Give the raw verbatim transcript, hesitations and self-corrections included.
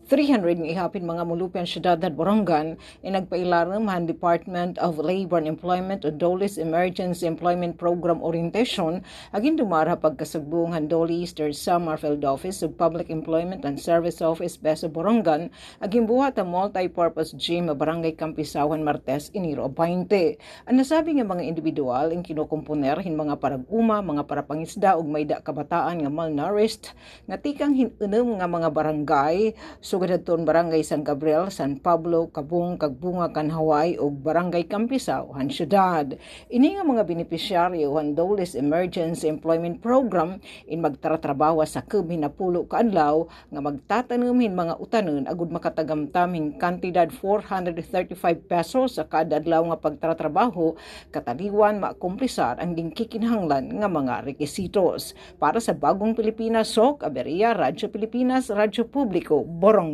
Three hundred nga ihap hin mga mulupi han syudad han Borongan in nagpailarom han Department of Labor and Employment o DOLE's Emergency Employment Program Orientation, gindumara ha pagkasugbong han DOLE Eastern Samar Field Office ug Public Employment and Service Office, PESO, Borongan, nga ginbuhat ha multi-purpose gym ha Barangay Campisao han Martes, Enero twenty. An nasabi nga mga indibidwal in kinukomponer hin mga parag-uma, mga parapangisda ug may-ada kabataan nga malnourished nga tikang hin unom nga mga barangay, sugad hadton Barangay San Gabriel, San Pablo, Cabong, Cagbonga, Canjaway ug Barangay Campisao han syudad. Ini nga mga benepisyaryo han DOLE's Emergency Employment Program in magtratrabaho ha sakob hin napulo ka adlaw nga magtatanom hin mga utanon agod makatagamtam hin kantidad four hundred thirty-five pesos ha kada adlaw nga pagtratrabaho, kataliwan makumplisar an ginkikinahanglan nga mga rekisitos. Para sa Bagong Pilipinas, Sok Aberia, Radyo Pilipinas, Radyo Publiko, Borongan.